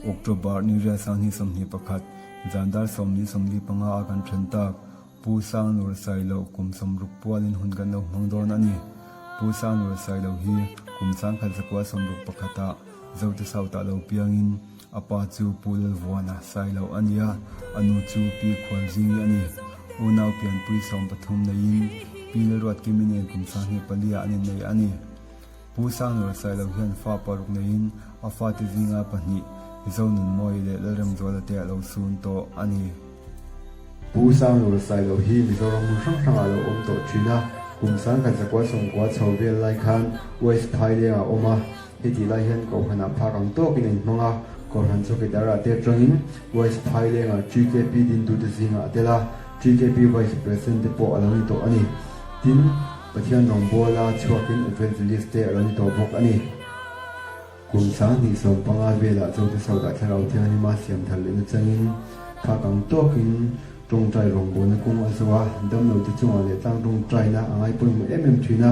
October ni riat 2021, zan dar 10:45 a kan then tak. Pu Sanglur Sailo kum 60 pualin hun kan lo hmang dawn a ni. Pu Sanglur Sailo hi kum 1961 ah Zote South ah lo piangin a pa chu Pu Lalvuana Sailo a ni a, a nu chu Pi Khualzingi a ni. Unau pianpui 13 neiin Pi Lalruatkimi nen kum 24 ah an innei a ni. Pu Sanglur Sailo hian fa paruk neiin a fate zinga pahnih Zonunmawii leh Lalremzuala te a lo sun tawh a ni. Pu Sanglur Sailo hi Mizoram hmun hrang hrangah a lo awm tawh thin a, kum 1990 chho vel lai khan West Phaileng ah a awm a, hetih lai hian Kohhranah phak ang tawkin a inhmang a, Kohhran chawkidar-ah te atangin West Phaileng-ah TKP dintute zingah a tel a, TKP Vice President te pawh a lo ni tawh a ni. Tin, Pathian rawngbawla chhuakin Evangelist te a lo ni tawh bawk a ni. Kum 2015 velah Zote South-ah Thlarau Thianghlima siam thar lehna changin phak ang tawkin tawngtai rawngbawlna kawng a zo a, damlote chungah leh tlang tawngtaina a ngai pawimawh em em thin a,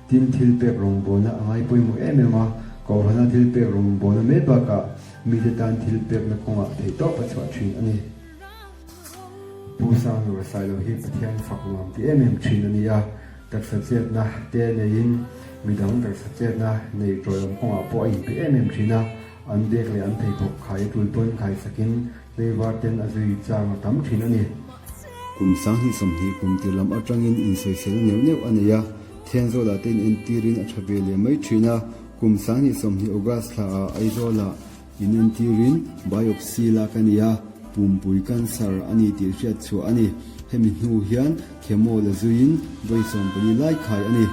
tin thil pek rawngbawlna a ngai pawimawh em em a, Kohhrana thil pek rawngbawlna mai bakah mite tan thil pekna kawngah theihtawp a chhuah thin a ni. Pu Sanglura Sailo hi Pathian fak nuam ti em em thin a ni a, taksa chetna te neiin midang taksa chetna nei tawiawm kawngah pawh a inpe em em thin a, an bek leh an pheikhawk khai a tul pawn khai sakin tleivar ten a zui chang a tam thin a ni. Kum 2020 kum tir lam atangin insawisel neuh neuh a nei a, Thenzawl-ah te inentirin a tha ve leh mai thin a, kum 2020 August thla ah Aizawl-ah Inentirin biopsy lak a ni a, pumpui cancer a ni tih hriat chhuah a ni. Hemi hnu hian chemo la zuiin vawi 14 lai khai a ni.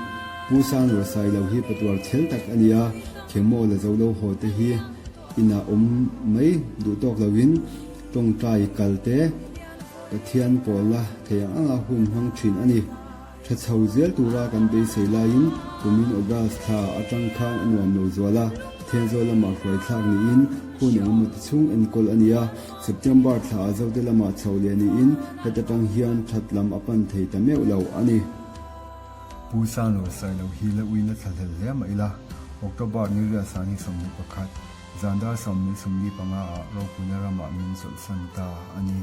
Pu Sanglura Sailo hi patuar chhel tak a ni a, chemo la zo lo haw te hi inah awm mai duh tawk loin tawngtai kal te Pathian pawlna thei ang anga hun hmang thin a ni. Tha chho zel tura kan beisei laiin kumin August thla atang khan a nuam lo zual a, Thenzawl lamah hruai thlak niin hun engemaw ti chhung enkawl a ni a, September thla ah Zote lamah chho leh niin heta tang hian that lam a pan thei ta meuh lo a ni. Pu Sanglur Sailo hi la ui la thla hlel hle mah ila, October ni riat 2021, zan dar 10:45 ah ropuina ramah min chawlhsan ta a ni.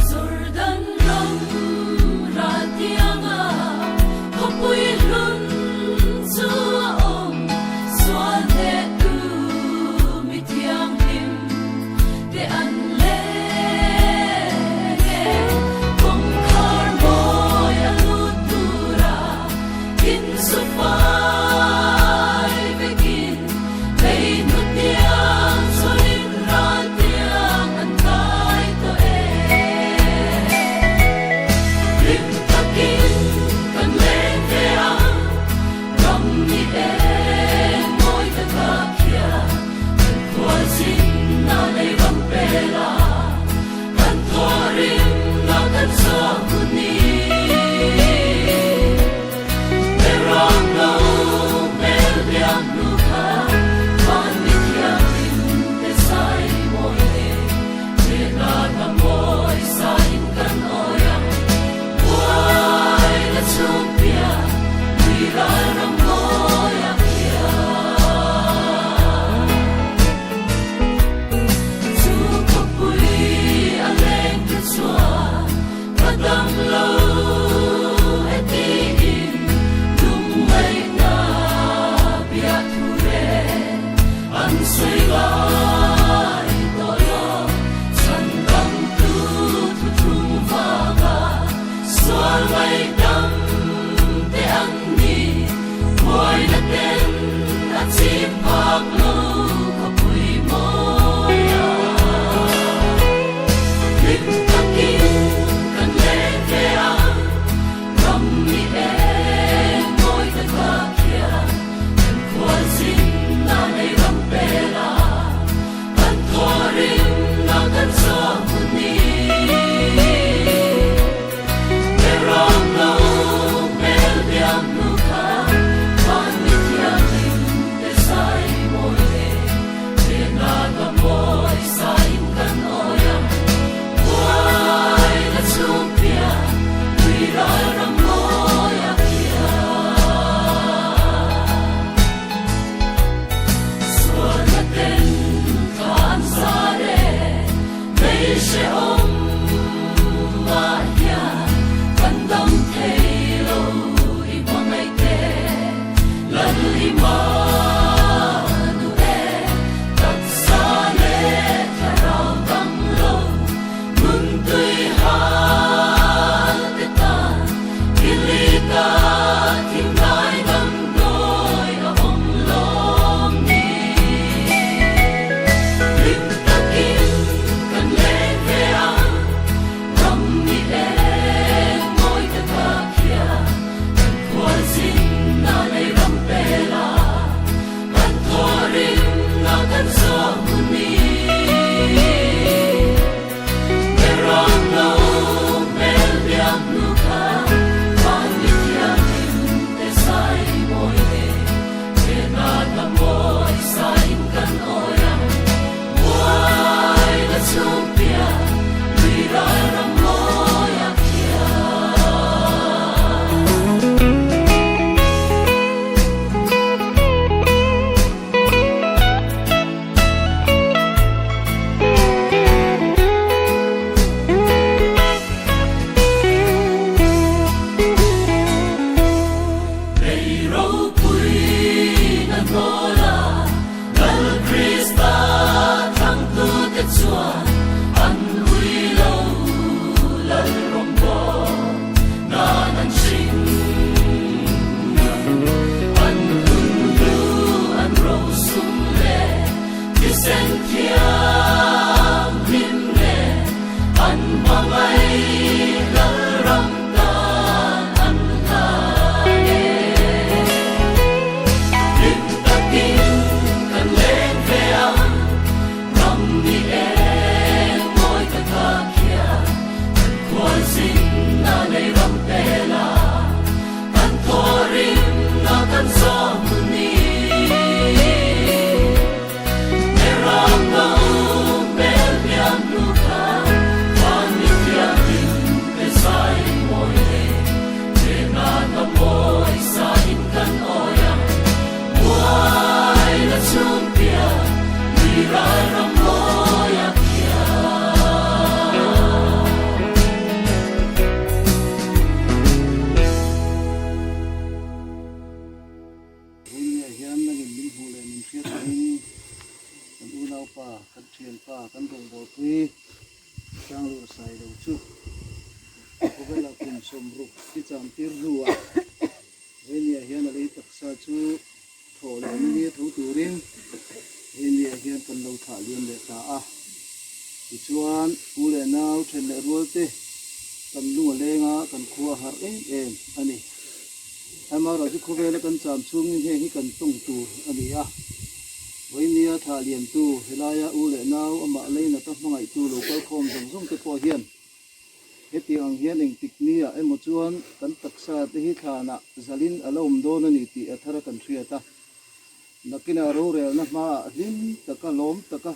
Jordan ram raltianga khawpui hlun chu a awm, sual hnehtu mi thianghlim. thianpa kan rawngbawlpui Sanglur Sailo chu khawvelah kum 60 ti cham tir hnuah Venia hian a lei taksa chu thawh leh na nia tho turin Venia hian kan lo thlah liam leh ta a. Tichuan u leh nau then leh rual te kan lung a leng a, kan khua a harh em em a ni. Amaherawhchu chu khawvela kan cham chhungin heng hi kan tawng tur a ni a. Vawinia thlah liamtu helaia u leh nau amah leinata hmangaihtu lo kal khawm zawng zawng te pawh hian Hetiang ang hian engtik niah emaw chuan kan taksa te hi thlanah zalin a la awm dawn a ni tih a thar a kan hriat a. Nakinah rorelna hmaah hlim taka lawm taka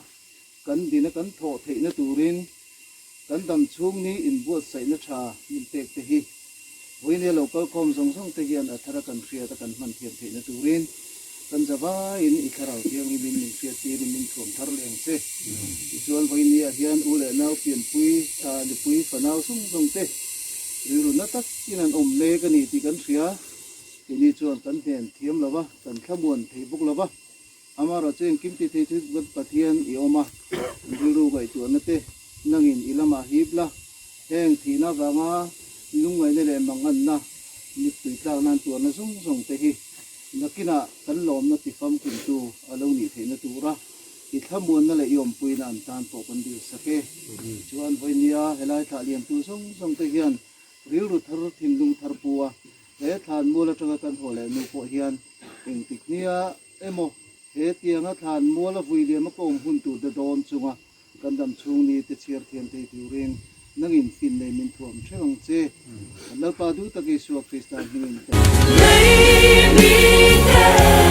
kan dina kan thawh theihna turin kan dam chhung ni inbuatsaihna tha min pek te hi vawinia lo kalkhawm zawng zawng te hian a thar a kan hriat a kan hman thiam theihna turin Kan zavaiin i thlarau thianghlimin min hriattirin min thuam thar leh ang che. Tichuan vawinia hian u leh nau pianpui, thla, nupui, fanau zawng zawng te rilru na takin an awm mek a ni tih kan hria. Keini chuan kan hnen thiam lo va, kan thlamuan thei bawk lo va. Amaherawhchu chu engkim ti thei chu kan Pathian i awm a, kan rilru ngaihtuahna te nangin i lamah hip la. Heng thihna avanga lungngaihna leh manganna mittui tlak nan tuarna zawng zawng te hi Nakinah kan lawmna ti famkimtu a lo nih theihna tura i thlamuanna leh i awmpuina an tan pawh kan dil sak e. Tichuan, vawinia helai thlah liamtu zawng zawng te hian rilru thar, thinlung thar pu a, he thlanmual atanga kan haw leh nu pawh hian engtik nia emaw he tianga thlanmual a vui liam a ka awm hun tur te dawn chunga Kan dam chhung ni te chhiar thiam thei turin nangin fin nei min thuam theuh ang che. Kan Lalpa duh tak Isua Krista hmingin kan. Lei mi te.